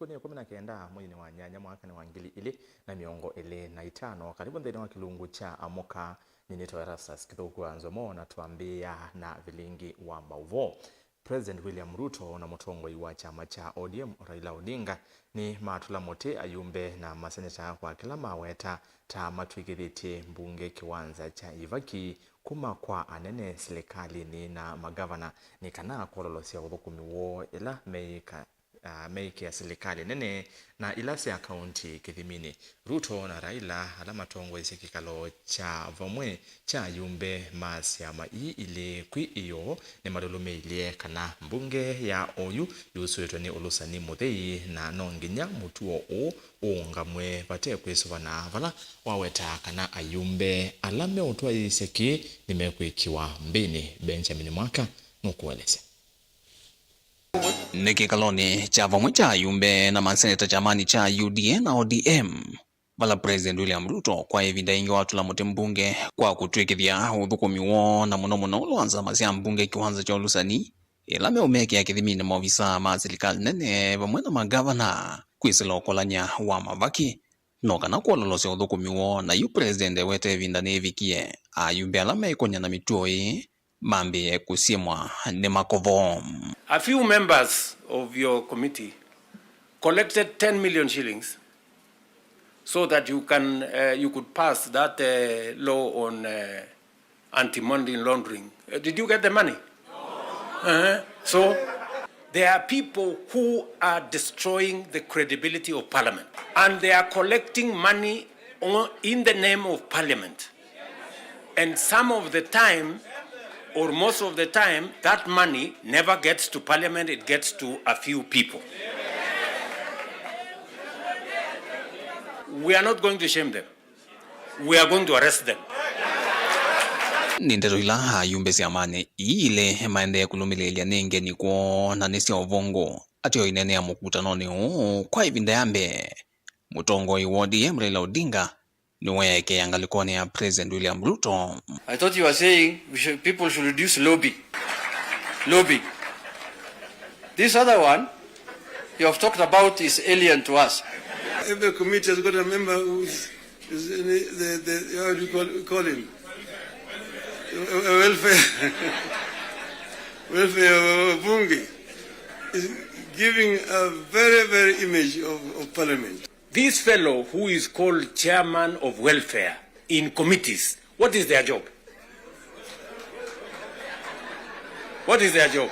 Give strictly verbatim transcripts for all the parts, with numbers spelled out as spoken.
Kũnĩ ĩkũmi na kenda mweinĩ wa nyanya mwakanĩ wa ngili ilĩ na mĩongo ĩlĩ na itano. Karibu nthĩnĩ wa kĩlungu kya Amũka. Nyie nĩtawa Erastus Kĩthũku wa Nzomo, na twambĩĩa na vilingi wa maũvoo. President William Ruto na mũtongoi wa kyama kya O D M Raila Odinga nĩmatũla mũtĩ ayumbe na maseneta kwa kĩla maweta ta matw'ĩkĩthĩtye mbunge kĩwanza kya ivaki kuma kwa anene silikalĩnĩ na magavana nĩ kana kwololosya ũthũkũmi woo ĩla meĩka, ah, meĩkĩa silikalĩ nene na ila sya kaunti kĩthiminĩ. Ruto na Raila, ala matongoesye kĩkalo kya vamwe kya ayumbe ma syama ii ilĩ kwĩ ĩyoo, nĩmalũlũmĩilye kana mbunge ya oyu yusũĩtwe nĩ ũlũsani mũthei, na no nginya mũtuo ũũ ũũngamw'e vate kwĩsũvana, vala wawetaa kana ayumbe ala meũtwaĩĩsya kĩĩ nĩmekwĩkĩwa mbĩnĩ. Benjamin Mwaka nũkũelesya. Nĩ kĩkalonĩ kya vamwe kya ayumbe na maseneta kyamanĩ kya U D A na O D M, vala President William Ruto kwa ĩvinda yĩngĩ watũla mũtĩ mbunge kwa kũtw'ĩkĩthya ũthũkũmi woo, na mũno mũno ũla wa nzama sya mbunge kĩwanza kya ũlũsani, ĩla meũmekĩa kĩthiminĩ maovisaa ma silikalĩ nene vamwe na magavana kwĩsĩla ũkolany'a wa mavaki, no kana kwololosya ũthũkũmi woo. Na yu President ewete ĩvinda nĩyĩvikie ayumbe ala meĩkony'a na mĩtuo ĩĩ mambĩĩe kũsyĩmwa nĩ makovo. A few members of your committee collected ten million shillings so that you can, uh, you could pass that, uh, law on, uh, anti-money laundering. Uh, did you get the money? Uh-huh. So, there are people who are destroying the credibility of Parliament, and they are collecting money on, in the name of Parliament. And some of the time, or most of the time, that money never gets to Parliament, it gets to a few people. We are not going to shame them. We are going to arrest them. Nĩ ndeto ila ayumbe syamanĩ ii ilĩ maendee kũlũmĩlĩĩlya nĩ ngeni kwoo na nĩ sya ũvũngũ. Ateo aineenea mũkutanonĩ ũũ kwa ĩvinda ya mbee, mũtongoi wa O D M Raila Odinga nĩweekea ngalĩkonĩ ya President William Ruto. I thought you were saying we should, people should reduce lobby. Lobby. This other one you have talked about is alien to us. Every committee has got a member who is, is in the, the, the, how do you call, call him? A, a welfare, welfare bunge is giving a very, very image of, of parliament. This fellow who is called chairman of welfare in committees, what is their job? What is their job?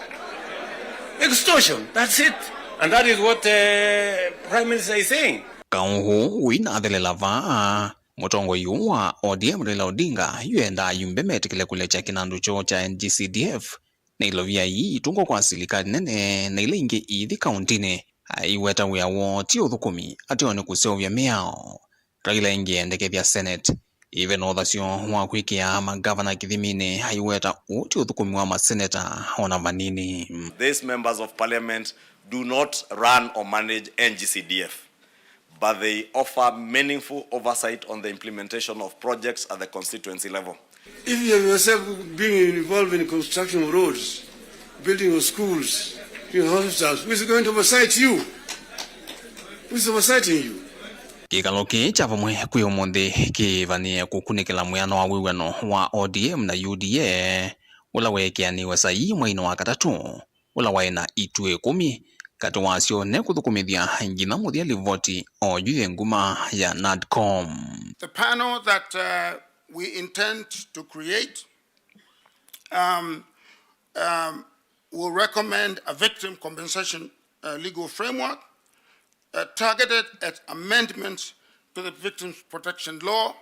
Extortion, that's it. And that is what, uh, Prime Minister is saying. Kaũ ũũ ũinathelela vaa, mũtongoi ũũ wa O D M Raila Odinga yu enda ayumbe metĩkĩle kũlekya kĩnandũ kyoo kya N G C D F. Na ilovia ii itungwa kwa silikalĩ nene na ila ingĩ iithi kauntinĩ, aiweta wĩa woo ti ũthũkũmi, ateo nĩ kũseũvya mĩao. Raila ĩngĩ endekethya Senate ĩve na ũthasyo wa kwĩkĩa magavana kĩthiminĩ, aiweta ũũ ti ũthũkũmi wa maseneta ona vanini. These members of parliament do not run or manage N G C D F, but they offer meaningful oversight on the implementation of projects at the constituency level. If you have yourself being involved in construction of roads, building of schools, building of hospitals, who is going to oversight you? Who is oversighting you? Kĩkalo kĩĩ kya vamwe kwĩ ũmũnthĩ kĩĩvanĩe kũkunĩkĩla mwĩano wa wĩw'ano wa O D M na U D A ũla weekĩanĩwe saii mweinĩ wa katatũ, ũla waĩ na ituĩ ĩkũmi katĩ wasyo nekũthũkũmĩthya nginya mũthya livoti oyu yĩ nguma ya NADCOM. The panel that, uh, we intend to create, um, um, will recommend a victim compensation, uh, legal framework, uh, targeted at amendments to the Victims Protection Law,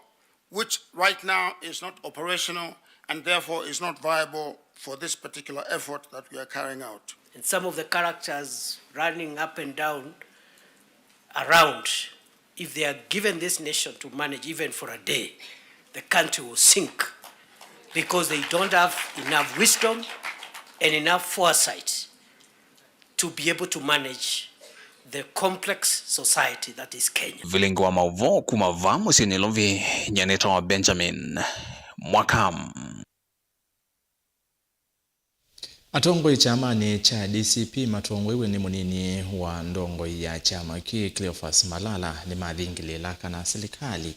which right now is not operational and therefore is not viable for this particular effort that we are carrying out. And some of the characters running up and down around, if they are given this nation to manage even for a day, the country will sink because they don't have enough wisdom and enough foresight to be able to manage the complex society that is Kenya. Vilingi wa maũvoo kuma vaa mũsyĩ Nairobi, nyie nĩtawa Benjamin Mwaka. Atongoi kyamanĩ kya D C P matongoiw'e nĩ mũnini wa ndongoi ya kyama kĩĩ, Cleophas Malala, nĩmathingĩlĩĩla kana silikalĩ,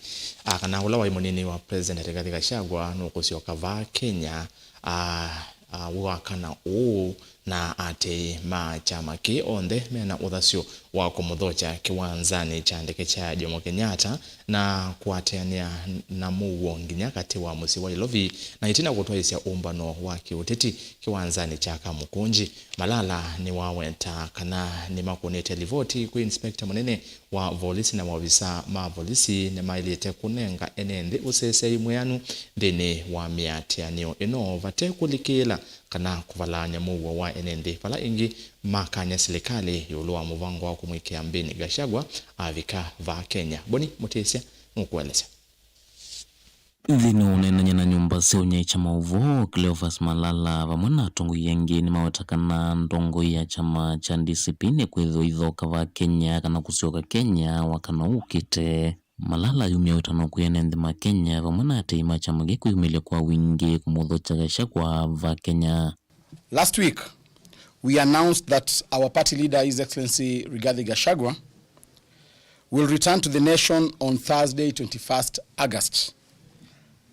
a, kana ũla waĩ mũnini wa President Rigathi Gachagua nũkũsyoka vaa Kenya, a, a, wakana ũũ, na atei ma kyama kĩĩ onthe mena ũthasyo wa kũmũthokya kĩwanzanĩ kya ndeke kya Jomo Kenyatta na kũatĩanĩa na mũuo nginya katĩ wa mũsyĩ wa Nairobi, na ĩtina kũtwaĩsya ũmbano wa kĩũteti kĩwanzanĩ kya Kamũkũnji. Malala nĩwaweta kana nĩmakũnĩte livoti kwĩ inspector mũnene wa volisi na maovisa ma volisi nĩmaĩlĩte kũnenga ene nthĩ ũseseei mwĩanu nthĩnĩ wa mĩatĩanĩo ĩno vate kũlikĩĩla kana kũvalaany'a mũuo wa ene nthĩ, vala ĩngĩ makany'a silikalĩ ĩũlũ wa mũvango wa kũmwĩkĩa mbĩnĩ Gachagua avika vaa Kenya. Boni Mũtĩsya nũkũelesya. Nthĩnĩ wa ũneenany'a na nyũmba sya ũnyaĩĩkya maũvoo, Cleophas Malala vamwe na atongoi angĩ nĩmaweta kana ndongoi ya kyama kya D C P nĩkwĩthĩwa ithoka vaa Kenya kana kũsyoka Kenya wakana ũkĩte. Malala ayumya wĩtano kwĩ ene nthĩ ma Kenya vamwe na atei ma kyama kĩĩ kwĩyumĩlya kwa wingĩ kũmũthokya Gachagua vaa Kenya. Last week, we announced that our party leader, His Excellency Rigathi Gachagua, will return to the nation on Thursday, twenty-first August,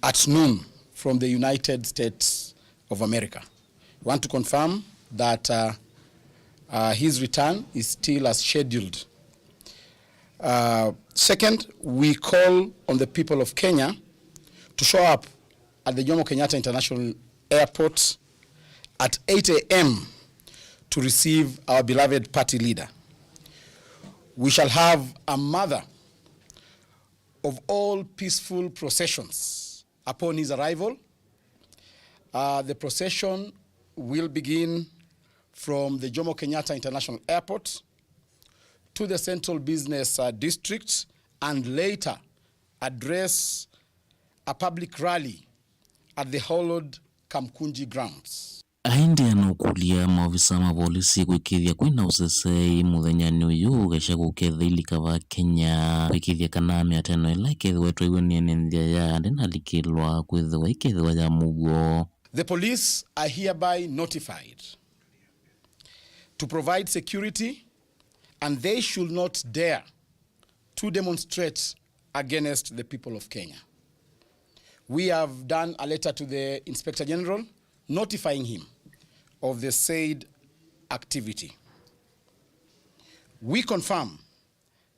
at noon from the United States of America. We want to confirm that, uh, uh, his return is still as scheduled. Uh, second, we call on the people of Kenya to show up at the Jomo Kenyatta International Airport at eight a m to receive our beloved party leader. We shall have a mother of all peaceful processions upon his arrival. Uh, the procession will begin from the Jomo Kenyatta International Airport to the Central Business, uh, District and later address a public rally at the hallowed Kamkunji grounds. Aendeea na ũkũlya maovisa ma volisi kũĩkĩĩthya kwĩna ũseseei mũthenyanĩ ũyũ, Gachagua ũkethĩa ailika vaa Kenya, kũĩkĩĩthya kana mĩatĩanĩo ĩla ĩkethĩwa ĩtwaiwe nĩ ene nthĩ aya ndĩnalikĩlwa kwĩthĩwa ĩkethĩwa ya mũuo. The police are hereby notified to provide security and they should not dare to demonstrate against the people of Kenya. We have done a letter to the Inspector General notifying him of the said activity. We confirm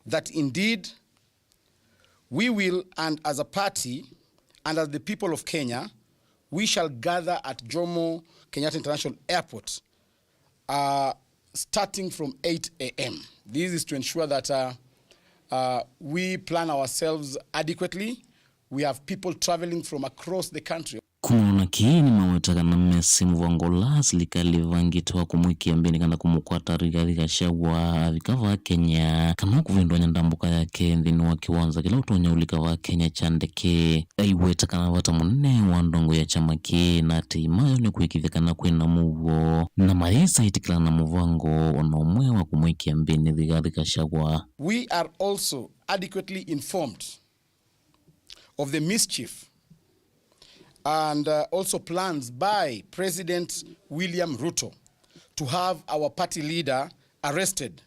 that indeed we will, and as a party, and as the people of Kenya, we shall gather at Jomo Kenyatta International Airport, uh, starting from eight a m. This is to ensure that, uh, uh, we plan ourselves adequately. We have people traveling from across the country. Kuma o na kĩĩ nĩmaweta kana mesĩ mũvango ũla silikalĩ ĩvangĩte wa kũmwĩkĩa mbĩnĩ kana kũmũkwata Rigathi Gachagua avika vaa Kenya, kana kũvĩndũany'a ndambũka yake nthĩnĩ wa kĩwanza kĩla ũtonya ũlika vaa Kenya kya ndeke. Aiweta kana vata mũnene wa ndongoi ya kyama kĩĩ na atei mayo nĩ kũĩkĩĩthya kana kwĩna mũuo, na mayĩsa ĩtĩkĩlana na mũvango o na ũmwe wa kũmwĩkĩa mbĩnĩ Rigathi Gachagua. We are also adequately informed of the mischief and, uh, also plans by President William Ruto to have our party leader arrested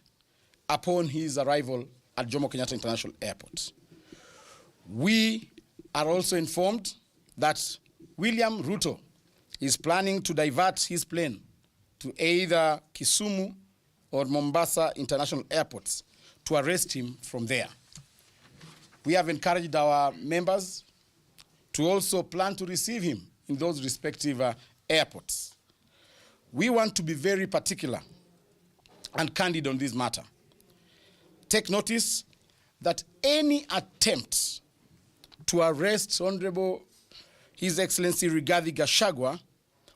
upon his arrival at Jomo Kenyatta International Airport. We are also informed that William Ruto is planning to divert his plane to either Kisumu or Mombasa international airports to arrest him from there. We have encouraged our members to also plan to receive him in those respective, uh, airports. We want to be very particular and candid on this matter. Take notice that any attempt to arrest Honorable His Excellency Rigathi Gachagua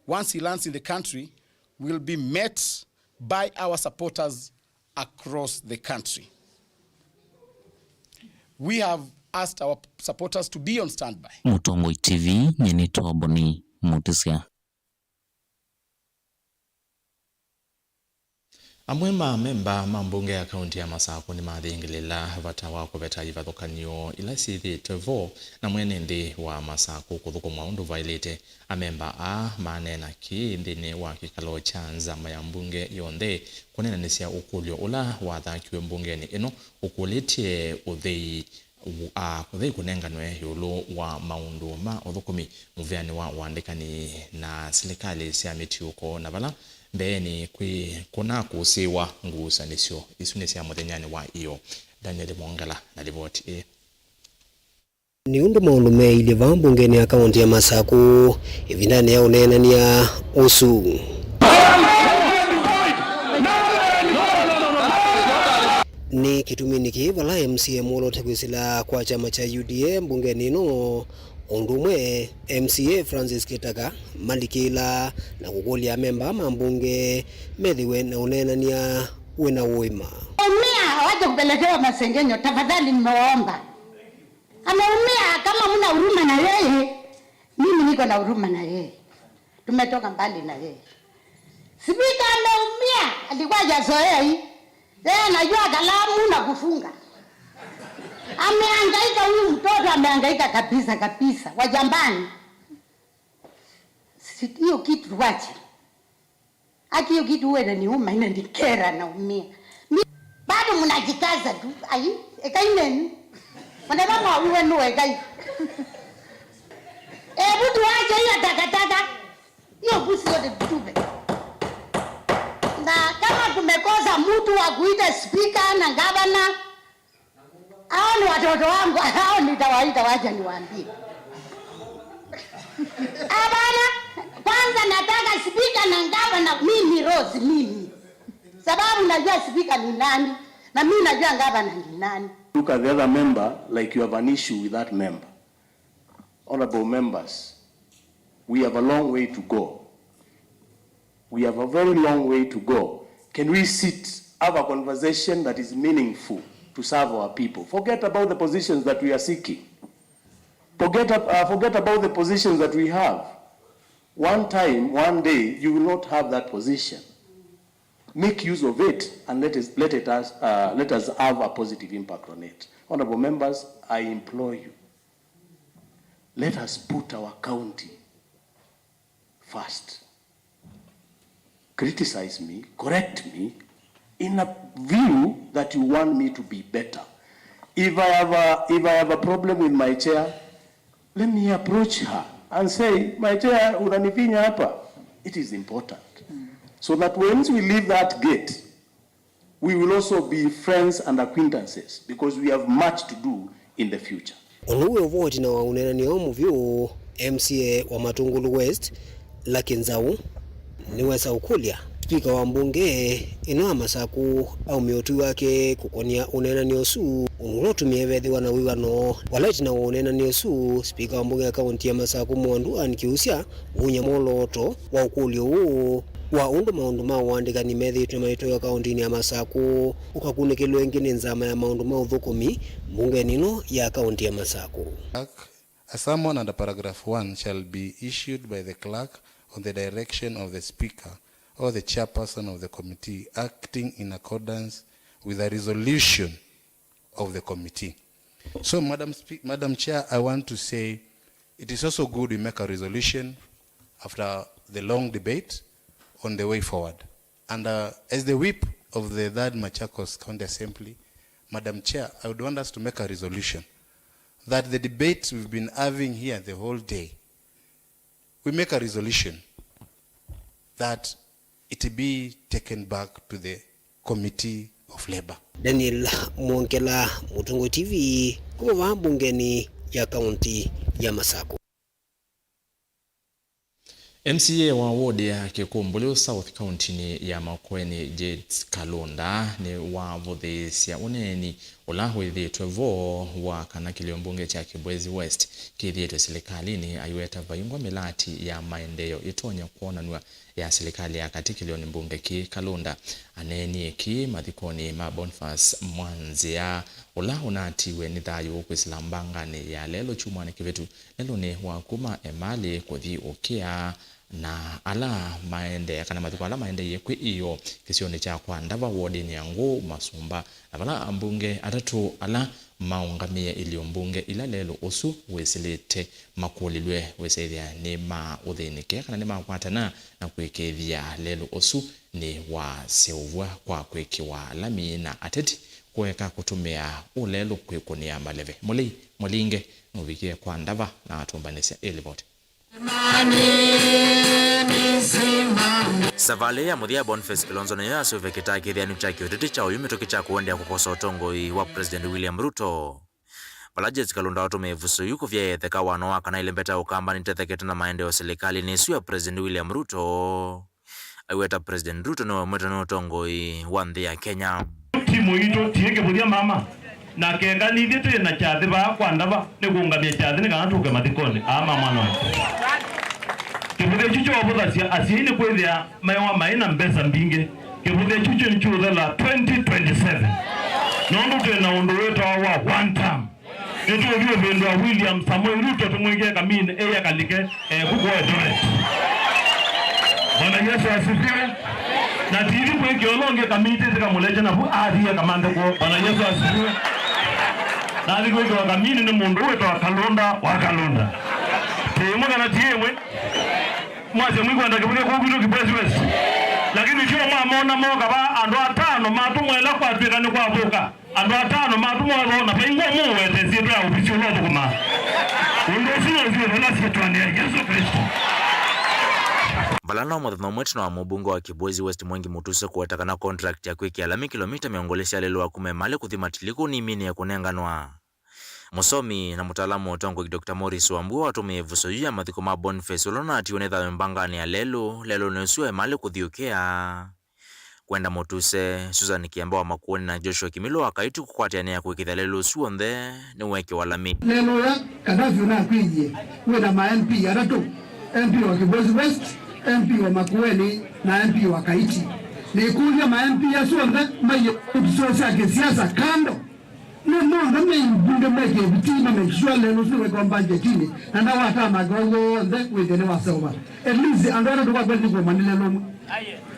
once he lands in the country, will be met by our supporters across the country. We have asked our supporters to be on standby. Mũtongoi T V, nyie nĩtawa Boni Mũtĩsya. Amwe ma amemba ma mbunge ya kaunti ya Masakũ nĩmathingĩlĩla vata wa kũveta ivathũkany'o ila syĩthĩĩtwe vo na mwene nthĩ wa Masakũ kũthũkũmwa ũndũ vaĩlĩte. Amemba aa maneena kĩĩ nthĩnĩ wa kĩkalo kya nzama ya mbunge yonthe kũneenanĩsya ũkũlyo ũla wathakiwe mbungenĩ ĩno ũkũlĩtye ũthei, a, ũthei kũnenganwe ĩũlũ wa maũndũ ma ũthũkũmi mũvĩanĩ wa ũandĩkani na silikalĩ sya mĩtiũko, na vala mbeenĩ kwĩ kũnakũsĩĩwa ngusanĩsyo isu nĩ sya mũthenyanĩ wa ĩoo. Daniel Mwongela na livoti ĩĩ. Nĩ ũndũ maũndũ meeilye vaa mbungenĩ ya kaũnti ya Masakũ ĩvindanĩ ya ũneenany'a ũsu. Nĩ kĩtuminĩ kĩĩ vala M C A mwolote kwĩsĩla kwa kyama kya U D A mbungenĩ ĩno, o ũndũ ũmwe M C A Francis Kĩtaka malikĩla na kũkũlya amemba ma mbunge methĩwe na ũneenany'a wĩna ũima. Umia, wache kupelekewa masengenyo, tafadhali nimewaomba. Ameumia, kama mna huruma na yeye, mimi niko na huruma na yeye. Tumetoka mbali na yeye. Spika ameumia, alikuwa hajazoea hii. Yeye anajua kalamu na kufunga. Amehangaika huyu mtoto, amehangaika kabisa kabisa. Wajambani. Si-, hiyo kitu tuache. Aki hiyo kitu huwa inaniuma, inanikera, naumia. Mi-, bado mnajikaza tu. Ai, ekai nenu. Mwana mama uwe nu ekai. Hebu tuache hiyo takataka. Hiyo pusi yote tutupe. Na kama kumekosa mtu wa kuita spika na gavana, hao ni watoto wangu, hao nitawaita waje niwaambie. Hapana, kwanza nataka spika na gavana, mimi Rose, mimi. Sababu najua spika ni nani, na mimi najua gavana ni nani. Look at the other member like you have an issue with that member. Honorable members, we have a long way to go. We have a very long way to go. Can we sit, have a conversation that is meaningful to serve our people? Forget about the positions that we are seeking. Forget, ab-, uh, forget about the positions that we have. One time, one day, you will not have that position. Make use of it and let us, let it us, uh, let us have a positive impact on it. Honorable members, I implore you, let us put our county first. Criticize me, correct me in a view that you want me to be better. If I have a, if I have a problem with my chair, let me approach her and say, "My chair, unanifinya hapa." It is important. So that once we leave that gate, we will also be friends and acquaintances because we have much to do in the future. Ũndũ wĩ ũvoti na wa ũneenany'a mũvyũ, M C A wa Matungulu West, Lucky Nzau, nĩwesa ũkũlya spika wa mbunge ĩno ya Masakũ aumye ũtwi wake kũkonia ũneenany'a ũsu, ũndũ ũla ũtumie vethĩwa na wĩw'ano. Vala ĩtina wa ũneenany'a ũsu, spika wa mbunge ya kaunti ya Masakũ Mwandu Ann Kiusya wauny'a mwolooto wa ũkũlyo ũũ wa ũndũ maũndũ ma ũandĩkani methĩĩtwe maitwaĩwa kaũntinĩ ya Masakũ ũkakunĩkĩlwa ĩngĩ nĩ nzama ya maũndũ ma ũthũkũmi mbungenĩ ĩno ya kaũnti ya Masakũ. A summon under paragraph one shall be issued by the clerk on the direction of the speaker or the chairperson of the committee acting in accordance with a resolution of the committee. So, Madam Spe-, Madam Chair, I want to say it is also good we make a resolution after the long debate on the way forward. And, uh, as the whip of the third Machakos County Assembly, Madam Chair, I would want us to make a resolution that the debate we've been having here the whole day, we make a resolution that it be taken back to the Committee of Labour. Daniel Mwongela, Mũtũngũ T V, kuma vaa mbungenĩ ya kaunti ya Masakũ. M C A wa ward ya Kĩkũmbũlyo South kauntinĩ ya Makueni, Jets Kalunda, nĩwavũthĩĩsya ũneeni ũla wĩthĩĩtwe vo wa kana kĩlĩo mbunge kya Kibwezi West kĩthĩĩtwe silikalĩnĩ, aiweta vaingwa mĩlati ya maendeeo ĩtonya kwonanw'a ya silikalĩ ya katĩ kĩlĩonĩ mbunge kĩĩ. Kalunda aneenie kĩĩ mathikonĩ ma Boniface Mwanzĩa, ũla ũnatiwe nĩ thayũ kwĩsĩla mbanganĩ ya lelũ kyumwanĩ kĩvĩtu, lelũnĩ wa kuma Emali kũthi Ũkĩa, na ala maendee, kana mathiko ala maendeeie kwĩ ĩoo kĩsionĩ kya kwa Ndava wodinĩ ya Ngũũ Masumba, na vala ambunge atatũ ala maũngamĩe ilio mbunge ila lelũ ũsu wĩsĩlĩte makũlilw'e wĩsĩthĩa nĩmaũthĩnĩke kana nĩmakwatana na kũĩkĩĩthya lelũ ũsu nĩwaseũvw'a kwa kwĩkĩwa lami na ateti kũeka kũtũmĩa ũlelũ kwĩkũnĩa maleve. Mũlei Mũlinge nũvikie kwa Ndava na atũmbanĩsya ĩ livoti. Savalĩ ya mũthya ya Boniface Kilonzo nĩyo yaseũvya kĩtaa kĩtheanũ kya kĩũteti kya ũyũ mĩtũkĩ kya kũendeea kũkosa ũtongoi wa President William Ruto. Vala Jessica Kalunda watũmĩe ĩvuso yu kũvya etheka wano wa kana ilembeta ũkamba nĩtethekete na maendeeo silikalĩnĩ ĩsu ya President William Ruto. Aiweta President Ruto nĩwe ũmwĩtwe nĩ ũtongoi wa nthĩ ya Kenya. Timu itũ tiĩ kĩvũthya mama, na kenga nithyĩ twĩ na kyathĩ vaa kwa Ndava nĩ kũũngamya kyathĩ nĩ kana tũke mathikonĩ aa ma mwana wakwa. Kĩvũthya kyu kyoovũthasya asyai nĩ kwĩthĩa maewa maĩ na mbesa mbingĩ. Kĩvũthya kyu kyu nĩkyũthela twenty twenty-seven, nũndũ twĩ na ũndũ wĩtawa wa one term. Nĩtũũthi ũvĩndũa William Samoei Ruto tũmwĩkĩe kamini ĩĩ akalike, eh, kuko Eldoret. Bwana Yesu asifiwe. Na tithi kwĩkĩa ũla ũngĩ kamiti tĩkamũlekye navu athie kamanthe kwoo. Bwana Yesu asifiwe. Nathi kwĩkĩwa kamini nĩ mũndũ wĩtawa Kalonda wa Kalonda. Ti ĩmwe kana ti ĩmwe? Mwasya mwikwenda kĩvũthya kũu kwitũ Kibwezi West. Lakini sio mwamona moka va andũ atano matũmwa ĩla kwatw'ĩka nĩ kwavũka. Andũ atano matũmwa vo na vaingwa mũwete syĩtwa ya ovisi ũla ũthũkũmaa. Ũndũ ũsu nũsiũthela syĩtwanĩ ya Yesũ Klĩsto. Vala no mũthenya ũmwe tene wa mũmbunge wa Kibwezi West Mwengi Mutuse kũweta kana contract ya kwĩkĩa lami kilomita mĩongo ĩlĩ sya lelũ wa kuma Emali kũthi Matiliku nĩminĩe kũnenganwa. Mũsomi na mũtaalamu wa ũtongoi Doctor Morris Wambua watũmĩe ĩvuso yu ya mathiko ma Boniface ũla ũnatiwe nĩ thayũ mbanganĩ ya lelũ, lelũnĩ ũsu wa Emali kũthiũkĩa. Kwenda Mutuse, Susan Kiemba wa Makueni na Joshua Kimilo wa Kaiti kũkwatĩanĩa kũĩkĩĩthya lelũ ũsu w'onthe nĩweekĩwa lami. Lelũ ũla Gaddafi ũnakw'ĩĩie wĩ na ma M P atatũ, M P wa Kibwezi West, M P wa Makueni na M P wa Kaiti. Nĩkũlya ma M P asu onthe maiye ivuso sya kĩsiasa kando. Nĩ monthe me mbunge meke vitina make sure lelũ ũsu nĩwekwa mbanjetinĩ na ndawatamanga w'onthe wĩthĩe nĩwaseũva. At least andũ atatũ kwa kweli nĩkũũma nĩ lelũ ũmwe.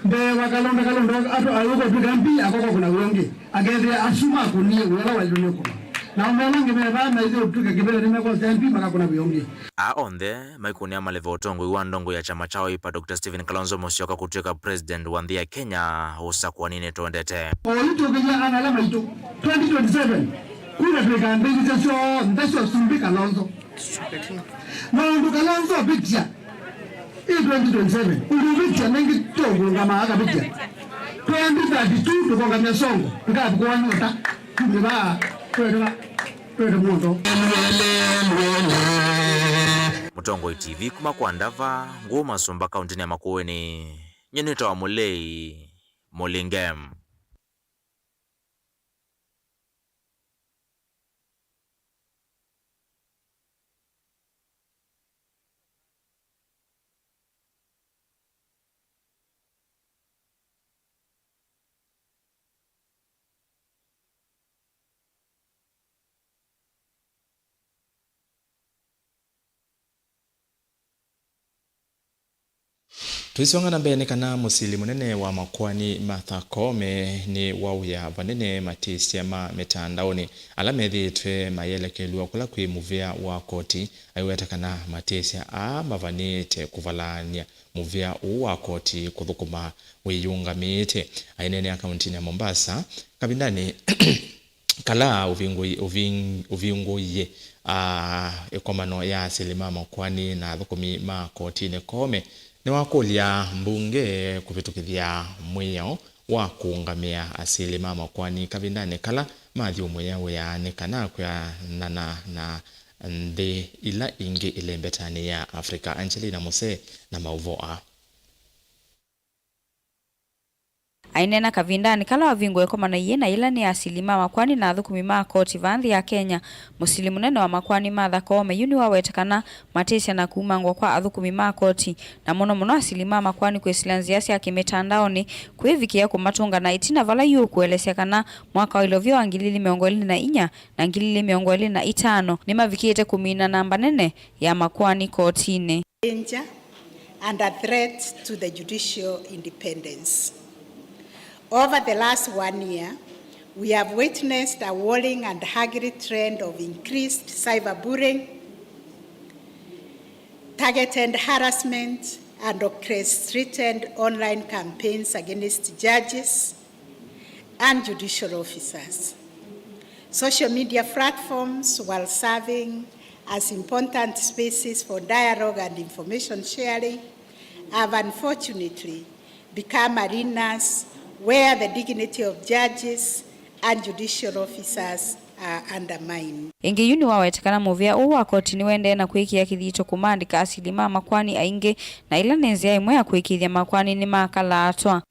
Mbee wa Kalonda, Kalonda atũ ayũka ũtw'ĩka M P, akoka kũna wĩa ũngĩ. Akethĩa asu makũnie wĩa ũla waĩlwe nĩ ũkũna. Nao me ala angĩ me vaa maithi ũtw'ĩka kĩvĩla nĩmekũsa M P makakũna wĩa ũngĩ. Aa onthe maikũnĩa maleve ũtongoi wa ndongo ya kyama kya Wiper Doctor Stephen Kalonzo Musyoka kũtw'ĩka president wa nthĩ ya Kenya ũsakũaninĩ twendete. Oyu tũkĩlya ana ala maitũ twenty twenty-seven kura twĩkambĩlĩsya syonthe sya ũsumbĩ Kalonzo. Maũndũ Kalonzo avĩtya ĩ twenty twenty-seven, ũndũ ũvĩtya nengĩ tũkũũngama akavĩtya. Twenty thirty-two tũkongamya Songo, tũkavukũwa nyota, kumĩ vaa, twetwa, twetwa mũoto. Mũtongoi T V kuma kwa Ndava, Ngũũ Masumba, kauntinĩ ya Makueni, nyie nĩtawa Mũlei Mũlinge. Tũisonga na mbee, nĩ kana mũsili mũnene wa makoani Martha Koome nĩwaũya vanene matĩsya ma mĩtandaonĩ ala methĩĩtwe mayelekelw'a kũla kwĩ mũvĩa wa koti, aiweta kana matĩsya aa mavanĩte kũvalany'a mũvĩa ũũ wa koti kũthũkũma wĩyũngamĩĩte. Aineenea kauntinĩ ya Mombasa kavindanĩ kala ũvingũi-, ũving-, ũvingũie, aa, ĩkomano ya asili ma makoani na athũkũmi ma kotinĩ, Koome nĩwakũlya mbunge kũvĩtũkĩthya mwĩao wa kũũngamĩa asili ma makoani kavindanĩ kala mathyũmũĩawa nĩ kana kwĩanana na nthĩ ila ingĩ ĩlembetanĩ ya Africa. Angelina Muse na maũvoo aa. Aineena kavindanĩ kala wavingũa ĩkomano ĩĩ na yĩla nĩ asili ma makoani na athũkũmi ma koti vaa nthĩ ya Kenya, mũsili mũnene wa makoani Martha Koome yu nĩwaweta kana matĩsya na kumangwa kwa athũkũmi ma koti, na mũno mũno asili ma makoani kwĩsĩla nzĩa sya kĩmĩtandaonĩ kwĩvikĩa kũmatũnga na ĩtina vala yu ũkũelesya kana mwaka wa ilovia wa ngili ilĩ mĩongo ĩlĩ na inya na ngili ilĩ mĩongo ĩlĩ na itano nĩmavikĩte kũmina namba nene ya makoani kotinĩ. Danger. and a threat to the judicial independence. Over the last one year, we have witnessed a worrying and ugly trend of increased cyberbullying, targeted harassment, and orchestrated online campaigns against judges and judicial officers. Social media platforms, while serving as important spaces for dialogue and information sharing, have unfortunately become arenas where the dignity of judges and judicial officers are undermined. Ĩngĩ yu nĩwaweta kana mũvĩa ũũ wa koti nĩũendee na kwĩkĩa kĩthito kũmaandĩka asili ma makoani aingĩ, na ĩla nĩ nzĩa ĩmwe ya kũĩkĩĩthya makoani nĩmakalaatwa.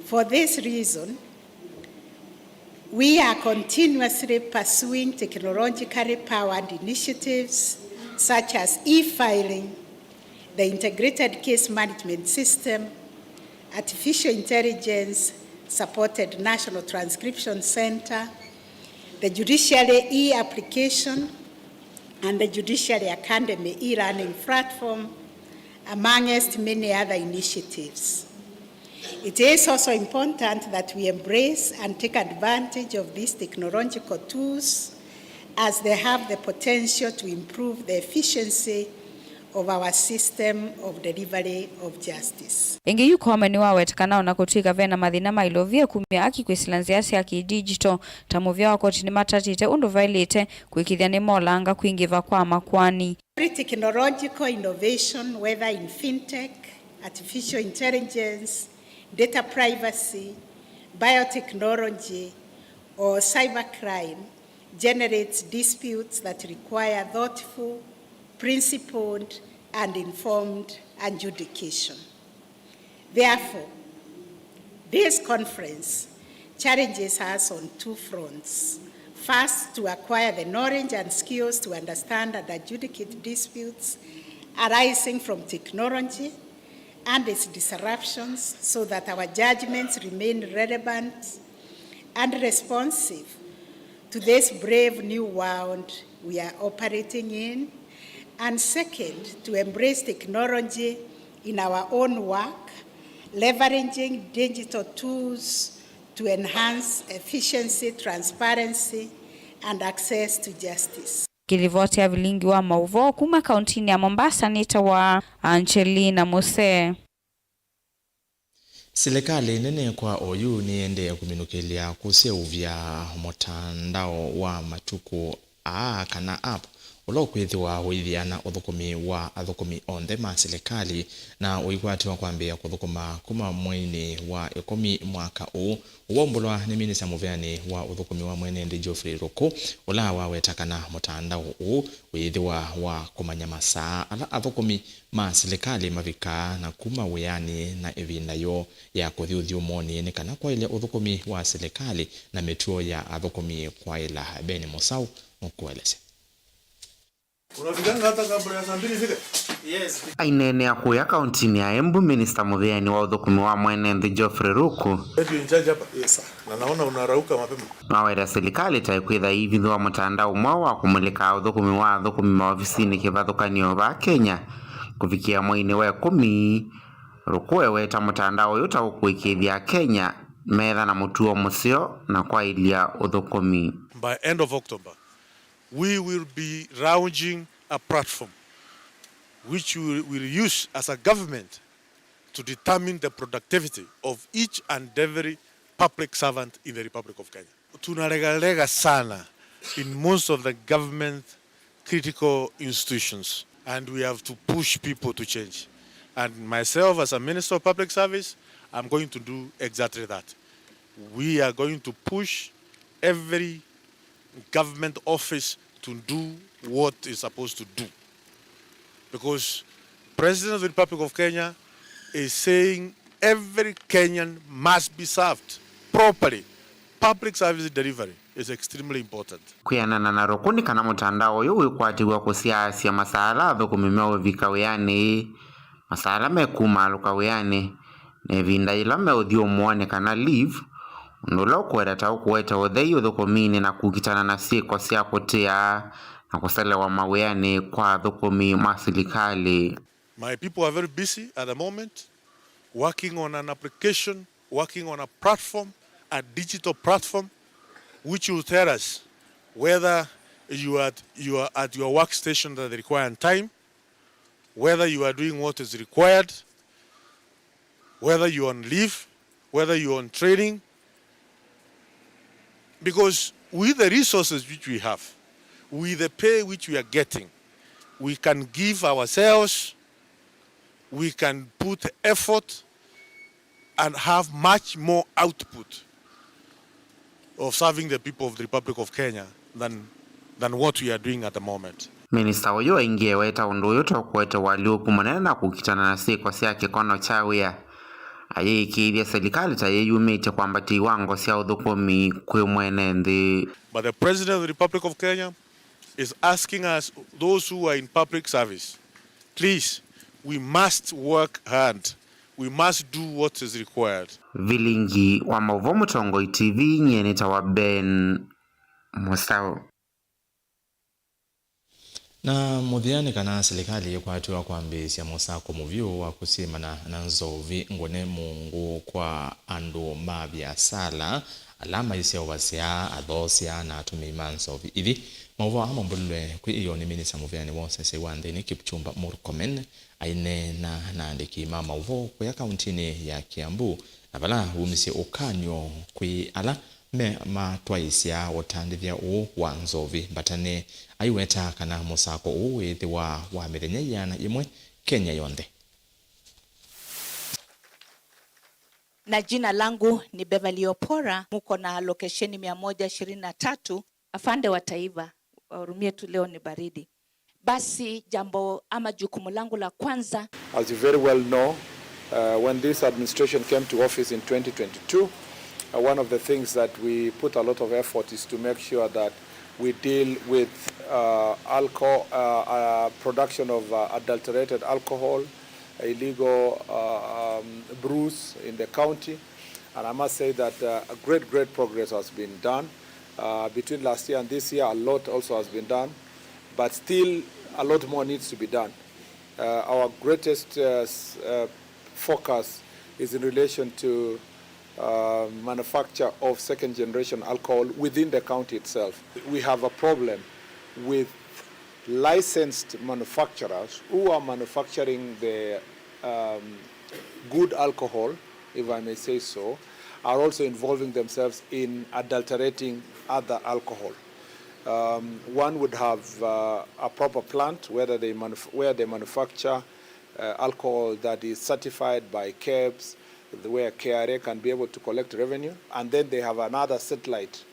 For this reason, we are continuously pursuing technologically powered initiatives such as e-filing, the integrated case management system, artificial intelligence supported National Transcription Center, the judiciary e-application, and the Judiciary Academy e-learning platform, amongst many other initiatives. It is also important that we embrace and take advantage of these technological tools, as they have the potential to improve the efficiency of our system of delivery of justice. Ĩngĩ yu Koome nĩwaweta kana ona kũtw'ĩka ve na mathĩna ma ilovia kumya aki kwĩsĩla nzĩa sya kĩ-digital, ta mũvĩa wa koti nĩmatatĩte ũndũ vaĩlĩte kũĩkĩĩthya nĩmolanga kwingĩva kwa makoani. Every technological innovation, whether in fintech, artificial intelligence, data privacy, biotechnology, or cybercrime, generates disputes that require thoughtful, principled, and informed adjudication. Therefore, this conference challenges us on two fronts. First, to acquire the knowledge and skills to understand and adjudicate disputes arising from technology and its disruptions so that our judgments remain relevant and responsive to this brave new world we are operating in, and second, to embrace technology in our own work, leveraging digital tools to enhance efficiency, transparency, and access to justice. Kĩlivoti ya vilingi wa maũvoo kuma kauntinĩ ya Mombasa nĩtawa Angelina Musee. Silikalĩ nene kwa oyu nĩendee kũminũkĩlya kũseũvya mũtandao wa matukũ aa, kana app, ũla ũkwĩthĩwa ũithiana ũthũkũmi wa athũkũmi onthe ma silikalĩ, na ũikwatĩwa kwambĩĩa kũthũkũma kuma mweinĩ wa ĩkũmi mwaka ũũ. Ũwaumbũlwa nĩ minista mũveanĩ wa ũthũkũmi wa mwene nthĩ Geoffrey Ruku, ũla waweta kana mũtandao ũũ wĩĩthĩwa wa kũmanya masaa ala athũkũmi ma silikalĩ mavikaa na kuma wĩanĩ na ĩvinda yoo ya kũthi ũthyũmũonĩ nĩ kana kwaĩlya ũthũkũmi wa silikalĩ na mĩtuo ya athũkũmi kwaĩla. Ben Mũsaũ nũkũelesya. Unafikanga hata kabla ya saa mbili ifike? Yes. Aineenea kũya kauntinĩ ya Embu, minista mũveanĩ wa ũthũkũmi wa mwene nthĩ Geoffrey Ruku. Wewe ndio in charge hapa? Yes, sir. Na naona unarauka mapema. Maweta silikalĩ ta ĩkwĩtha ĩivithũa mũtandao ũmwe wa kũmũlĩka ũthũkũmi wa athũkũmi maovisinĩ kĩvathũkany'o vaa Kenya kũvikĩa mweinĩ wa ĩkũmi. Ruku eweta mũtandao ũyũ ta ũkũĩkĩĩthya Akenya metha na mũtuo mũseo na kwaĩlya ũthũkũmi. By end of October, we will be launching a platform which we will use as a government to determine the productivity of each and every public servant in the Republic of Kenya. Tunalegalega sana in most of the government critical institutions, and we have to push people to change. And myself, as a Minister of Public Service, I'm going to do exactly that. We are going to push every government office to do what it's supposed to do. Because President of the Republic of Kenya is saying every Kenyan must be served properly. Public service delivery is extremely important. Kwĩanana na Ruku nĩ kana mũtandao ũyũ wĩkwatĩw'a kũsyaasya masaa ala athũkũmi meũvika wĩanĩ, masaa ala mekumaalũka wĩanĩ, na ĩvinda yĩla meũthyũmũonĩ kana leave, ũndũ ũla ũkũweta ta ũkũete ũthei ũthũkũminĩ na kũkitana na syĩko sya kũtĩa na kũselewa mawĩanĩ kwa athũkũmi ma silikalĩ. My people are very busy at the moment, working on an application, working on a platform, a digital platform, which will tell us whether you are, you are at your workstation at the required time, whether you are doing what is required, whether you're on leave, whether you're on training. Because with the resources which we have, with the pay which we are getting, we can give ourselves, we can put effort and have much more output of serving the people of the Republic of Kenya than, than what we are doing at the moment. Minista ũyũ aingĩ eweta ũndũ ũyũ ta ũkũete ũalyũku mũnene na kũkitana na syĩko sya kĩkono kya wĩa. Ayĩĩkĩĩthya silikalĩ ta yĩyumĩtye kwambatya iwango sya ũthũkũmi kwĩ mwene nthĩ. But the President of the Republic of Kenya is asking us, those who are in public service, please, we must work hard. We must do what is required. Vilingi wa maũvoo Mũtongoi T V, nyie nĩtawa Ben Mũsaũ. Na mũthya nĩ kana silikalĩ yĩkwatĩwa kwambĩĩsya mũsako mũvyũ wa kũsyĩmana na nzovi ngũne mũngũ kwa andũ ma viasala ala maisyaũvasya, athoosya na atũmĩi ma nzovi ithi. Maũvoo aa mambũlilwe kwĩ ĩoo nĩ minista mũvĩanĩ wa ũseseĩ wa nthĩnĩ Kipchumba Murkomen, aineena na andĩki ma maũvoo kũya kauntinĩ ya Kiambu, na vala wumisye ũkany'o kwĩ ala me matwaĩsya ũtandĩthya ũũ wa nzovi mbatanĩ, aiweta kana mũsako ũũ wĩĩthĩwa wa mĩthenya ĩana yĩmwe Kenya yonthe. Na jina langu ni Beverly Opora, muko na lokesheni mia moja ishirini na tatu. Afande wa taifa, wahurumie tu, leo ni baridi. Basi jambo ama jukumu langu la kwanza. As you very well know, uh, when this administration came to office in twenty twenty-two, uh, one of the things that we put a lot of effort is to make sure that we deal with, uh, alcohol, uh, uh, production of, uh, adulterated alcohol, illegal, uh, um, brews in the county. And I must say that, uh, a great, great progress has been done. Uh, between last year and this year, a lot also has been done, but still a lot more needs to be done. Uh, our greatest, uh, s-, uh, focus is in relation to, uh, manufacture of second generation alcohol within the county itself. We have a problem with licensed manufacturers who are manufacturing the, um, good alcohol, if I may say so, are also involving themselves in adulterating other alcohol. Um, one would have, uh, a proper plant whether they manuf-, where they manufacture, uh, alcohol that is certified by KEBS, where K R A can be able to collect revenue, and then they have another satellite,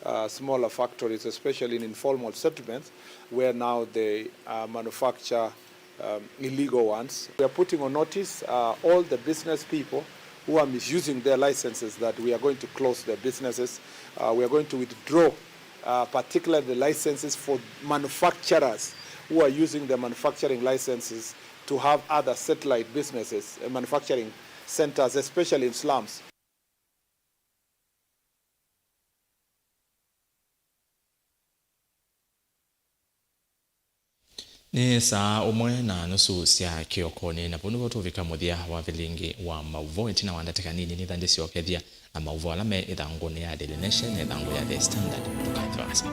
uh, smaller factories, especially in informal settlements, where now they, uh, manufacture, um, illegal ones. We are putting on notice, uh, all the business people who are misusing their licenses that we are going to close their businesses. Uh, we are going to withdraw, uh, particularly the licenses for manufacturers who are using their manufacturing licenses to have other satellite businesses, uh, manufacturing centers, especially in slums. Nĩ saa ũmwe na nusu sya kĩokonĩ, na vau nĩvo tũvika mũthya wa vilingi wa maũvoo. Ĩtina wa ndatĩka nini, nĩtha ndĩsyokethya na maũvoo ala me ĩthangũnĩ ya Daily Nation na ĩthangũ ya The Standard. Ndũkathi vaasa.